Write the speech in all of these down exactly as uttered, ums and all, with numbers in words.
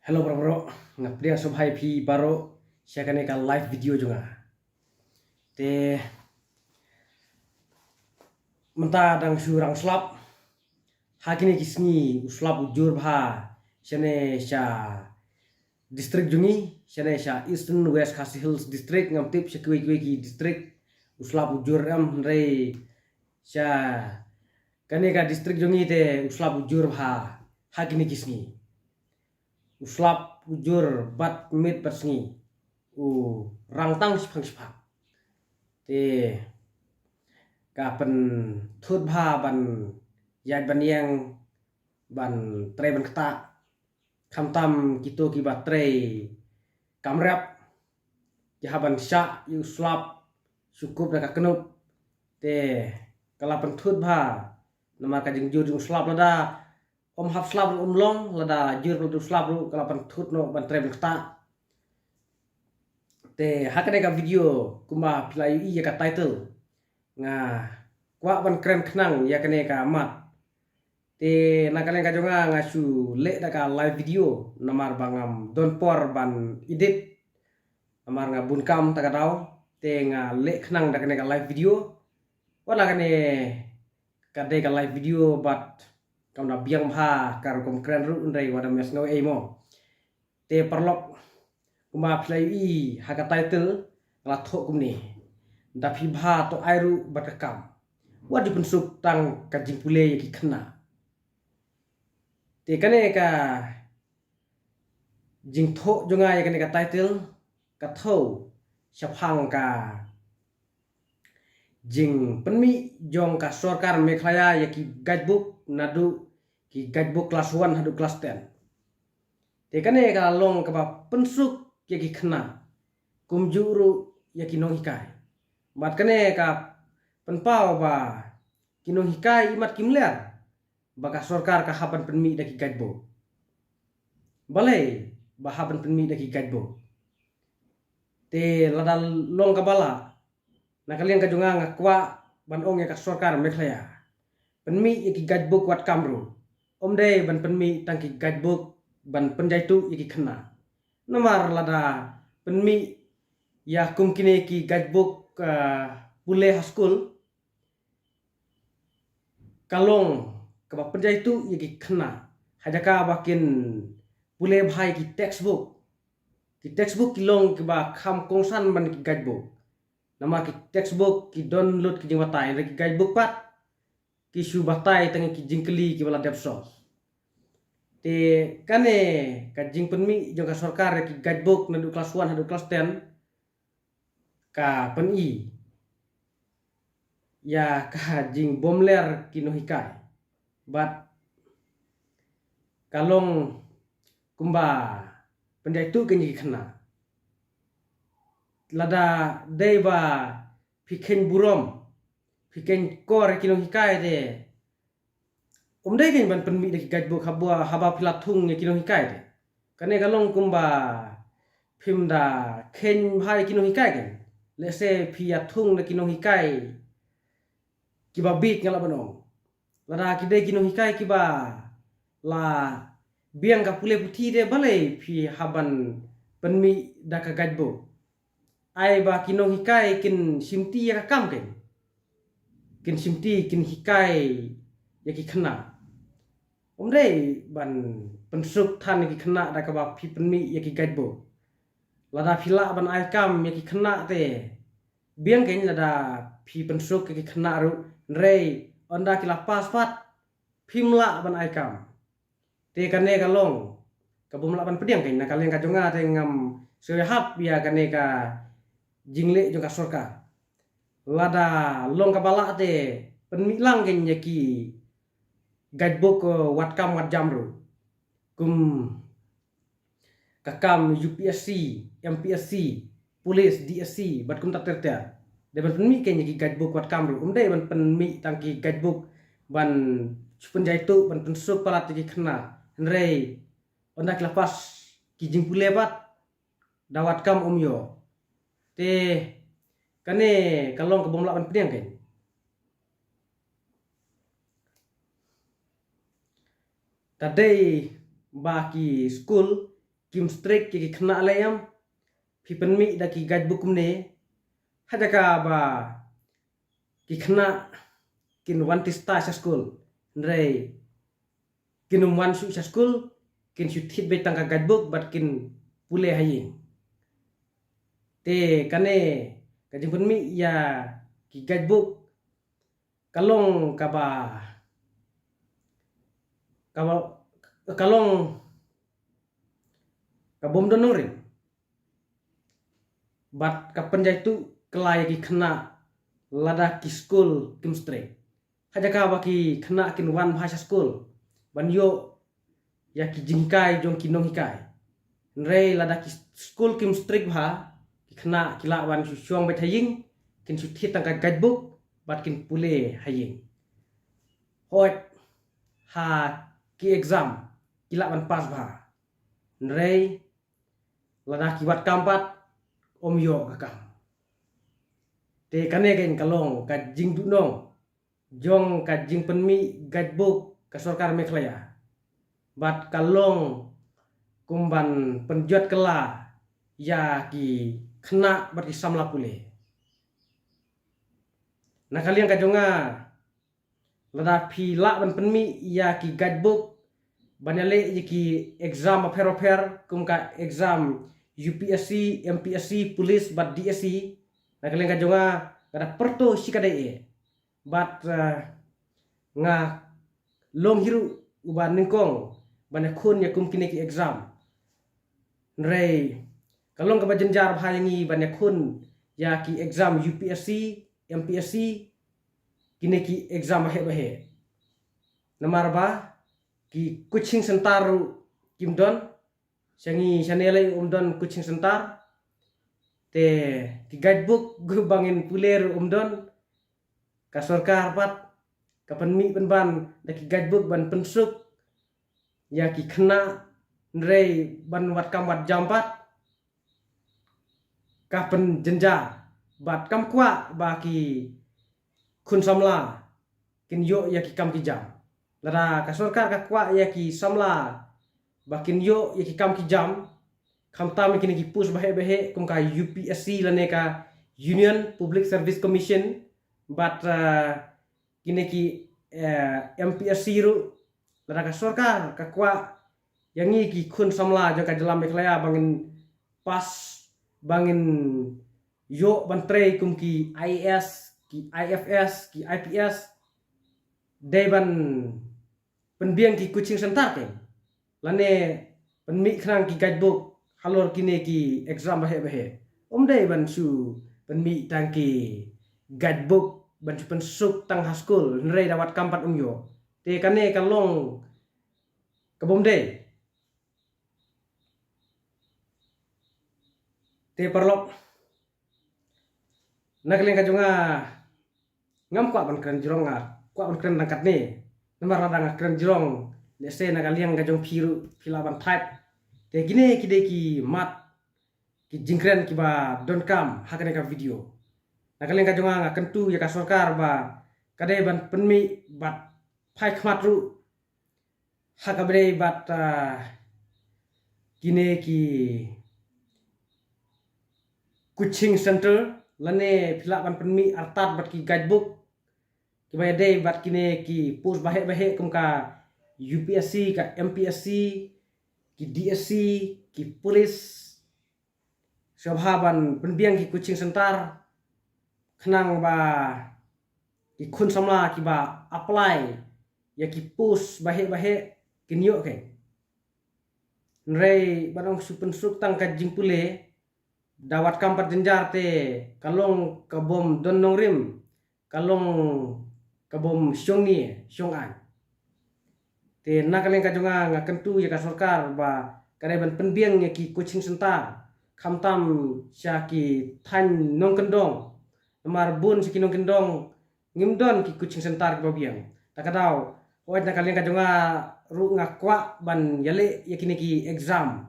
Hello baroh baroh, nga pdiang sngewbha ïa phi baroh sha kane ka live video jong nga. Te mynta dang shu rang slap. Ha kine ki sngi u slap u jur bha shane sha district jong ngi, shane sha Eastern West Khasi Hills District, ngam tip sha kiwei kiwei ki district u slap u jur em, hynrei sha kane ka district jong ngi te u slap u jur bha ha kine ki sngi. U slap u jur bad miet bad sngi, u rang tang shiphang shiphang. Te ka pynthut bha ban ïaid ban ïeng, ban trei ban ktah, khamtam kito kiba trei kam rep, ki hap ban shah ïa u slap shu kup da ka knup. Te ka la pynthut bha namar ka jingjur jong u slap, lada ym hap slap ruh ym long, lada jur ruh u slap ruh ka la pynthut noh ban trei ban ktah. Te ha kane ka video kumba phi la ïohi ïa ka title, nga kwah ban kren khnang ïa kane ka mat. Te na ka liang ka jong nga, nga shu leh da ka live video namar ba ngam don por ban edit, namar nga bun kam ta ka daw. Te nga leh khnang da kane ka live video. Wat la kane ka dei ka live video bad kam da biang bha ka rukom kren ruh, hynrei wat da mess ngau ei mo. Te paralok, kumba phi la ïohi ha ka title, nga la thoh kumne: Da phi bha to ai ruh bad ka kam, wat ju pynsuk tang ka jingpule ïa ki khynnah. Te kane ka jingthoh jong nga ïa kane ka title ka thew shaphang ka jingpynmih jong ka sorkar Meghalaya ïa ki guidebook, naduh ki guidebook class one haduh class ten. Te kane ka long kaba pynsuk ïa ki khynnah, kumjuh ruh ïa ki nonghikai. Bad kane ka pynpaw ba ki nonghikai imat kim ler ba ka sorkar ka hap ban pynmih da ki guidebook. Balei ba hap ban pynmih da ki guidebook? Te lada long kaba lah, na ka liang ka jong nga, nga kwah ban ong ïa ka sorkar Meghalaya, pynmih ïa ki guidebook wat kam ruh. Ym dei ban pynmih tang ki guidebook ban pynjaituh ïa ki khynnah. Namar lada pynmih ïa kum kine ki guidebook, ah, pule ha skul, ka long kaba pynjaituh ïa ki khynnah ha jaka ba kin pule bha ïa ki textbook. Ki textbook ki long kiba kham kongsan ban ki guidebook. Namar ki textbook ki don lut ki jingbatai, hynrei ki guidebook pat ki shu batai tang ïa ki jingkylli kiba la dep solve. Te kane ka jingpynmih jong ka sorkar ïa ki guidebook naduh class one haduh class ten ka pyni ïa ka jingbymler ki nonghikai. Bad ka long kumba pynjaituh kein ïa ki khynnah. Lada dei ba phi kheiñ burom, phi kheiñ kor ïa ki nonghikai te, ym dei kein ban pynmih da ki guidebook haba, haba phi la thung ïa ki nonghikai te. Kane ka long kumba phim da kheiñ bha ïa ki nonghikai kein. Lehse phi ïa thung da ki nonghikai kiba bieit, nga lah ban ong. Lada ki dei ki nonghikai kiba la biang ka pule puthi te, balei phi hap ban pynmih da ka guidebook? Ai ba ki nonghikai kin shimti ïa ka kam kein. Kin shimti, kin hikai ïa ki khynnah. Ym dei ban pynsuk than ïa ki khynnah da kaba phi pynmih ïa ki guidebook. Lada phi lah ban ai kam ïa ki khynnah te, biang kein lada phi pynsuk ïa ki khynnah ruh, hynrei ynda ki la pass pat, phim lah ban ai kam. Te kane ka long kabym lah ban pdiang kein. Na ka liang ka jong nga te ngam sngewhap ïa kane ka jingleh jong ka sorkar. Lada long kaba lah te pynmih lang kein ïa ki guidebook, eh, wat kam wat jam ruh. Kum ka kam U P S C, M P S C, police, D S C, bad kumta ter ter. Dei ban pynmih kein ïa ki guidebook wat kam ruh. Ym dei ban pynmih tang ki guidebook ban shu pynjaituh, ban pynsuk palat ïa ki khynnah. Hynrei ynda ki la pass ki jingpule pat, da wat kam ym ïoh. Te kane ka long kabym lah ban pdiang kein. Ka dei ba ki skul kim strict ïa ki khynnah lei em? Phi pynmih da ki guidebook kumne, ha jaka ba ki khynnah kin wan tista sha skul, hynrei kin ym wan shuh sha skul, kin shu thied beit tang ka guidebook bad kin pule ha ïing. Te kane ka jingpynmih ïa ki guidebook ka long kaba, kaba, ka long ka bym don nongrim. Bad ka pynjaituh kylla ïa ki khynnah lada ki skul kim strict, ha jaka ba ki khynnah kin wan bha sha skul ban ïoh ïa ki jinghikai jong ki nonghikai. Hynrei lada ki skul kim strict bha, ki khynnah ki lah ban shu shong beit ha ïing, kin shu thied tang ka guidebook bad kin pule ha ïing. Hooid, ha ki exam ki lah ban pass bha, hynrei lada ki wad kam pat, ym ïoh ka kam. Te kane kein ka long ka jingduhnong jong ka jingpynmih guidebook ka sorkar Meghalaya, bad ka long kum ban pynjot kylla ïa ki khynnah bad ki samla pule. Na ka liang ka jong nga, lada phi lah ban pynmih ïa ki guidebook ban ïaleh ïa ki exam bapher bapher kum ka exam U P S C, M P S C, police bad D S C, na ka liang ka jong nga, nga da pyrto shikatdei eh. Bad, eh, nga long hi ruh uba nyngkong ban ïakhun ïa kum kine ki exam. Hynrei ka long kaba jynjar bha ïa ngi ban ïakhun ïa ki exam U P S C, M P S C, kine ki exam baheh baheh. Namar ba ki coaching center ruh kim don, sha ngi shane lei um don coaching center. Te ki guidebook ba ngin pule ruh um don. Ka sorkar pat ka pynmih pynban da ki guidebook ban pynsuk ïa ki khynnah, hynrei ban wad kam wad jam pat ka pynjynjar, bad kam kwah ba ki khun samla kin ïoh ïa ki kam ki jam. Lada ka sorkar ka kwah ïa ki samla ba kin ïoh ïa ki kam ki jam, khamtam ïa kine ki post baheh baheh kum ka U P S C lane ka Union Public Service Commission, bad, eh, kine ki, eh, M P S C ruh, lada ka sorkar ka kwah ïa ngi ki khun samla jong ka jylla Meghalaya ba ngin pass, ba ngin ïoh ban trei kum ki I A S, ki I F S, ki I P S, dei ban pynbiang ki coaching center kein, lane pynmih khnang ki guidebook halor kine ki exam baheh baheh. Um dei ban shu pynmih tang ki guidebook ban shu pynsuk tang ha skul, hynrei da wad kam pat um ïoh. Te kane ka long ka bym dei. Te paralok, na ka liang ka jong nga, ngam kwah ban kren jrong, nga kwah ban kren tang katne. Namar lada nga kren jrong, lehse na ka liang ka jong phi ruh phi lah ban thait. Te kine ki dei ki mat ki jingkren kiba donkam ha kane ka video. Na ka liang ka jong nga, nga kyntu ïa ka sorkar ba ka dei ban pynmih bad phai khmat ruh ha kaba dei bad, ah, kine ki coaching center, lane phi lah ban pynmih artat bad ki guidebook kiba ïadei bad kine ki post baheh baheh kum ka U P S C, ka M P S C, ki D S C, ki police. Sngewbha ban pynbiang ki coaching center khnang ba ki khun samla kiba apply ïa ki post baheh baheh kin ïoh kein. Hynrei ban ong shu pynsuk tang ka jingpule, da wad kam pat jynjar te ka long ka bym don nongrim, ka long ka bym shong ni shong aiñ. Te na ka liang ka jong nga, nga kyntu ïa ka sorkar ba ka dei ban pynbiang ïa ki coaching center, khamtam sha ki thaiñ nongkyndong. Namar bun sha ki nongkyndong ngim don ki coaching center kiba biang. Ta ka daw, hooid, na ka liang ka jong nga ruh nga kwah ban ïaleh ïa kine ki exam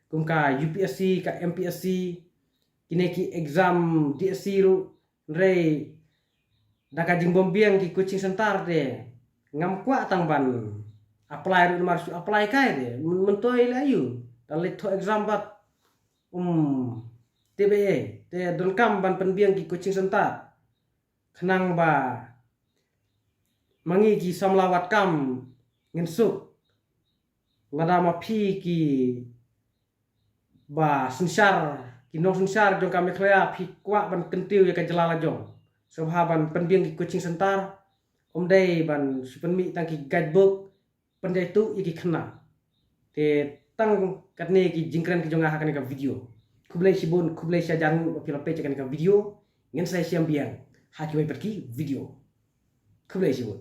kum ka U P S C, ka M P S C, kine ki exam D S C ruh, hynrei da ka jingbymbiang ki coaching center te ngam kwah tang ban apply ruh, namar shu apply kai te myn-, myntoi la ïoh. da leit thoh exam bad um tip ei ei, te donkam ban pynbiang ki coaching center khnang ba ma ngi ki samla wad kam ngin suk. Lada ma phi ki ba synshar, ki nongsynshar jong ka Meghalaya, phi kwah ban kyntiew ïa ka jylla la jong, sngewbha ban pynbiang ki coaching center. Ym dei ban shu pynmih tang ki guidebook, pynjah tuh ïa ki khynnah. Te tang katne ki jingkren ki jong nga ha kane ka video. Khublei shibun, khublei shihajar nguh ba phi la peit ïa kane ka video. Ngin sa ïashem biang ha kiwei pat ki video. Khublei shibun.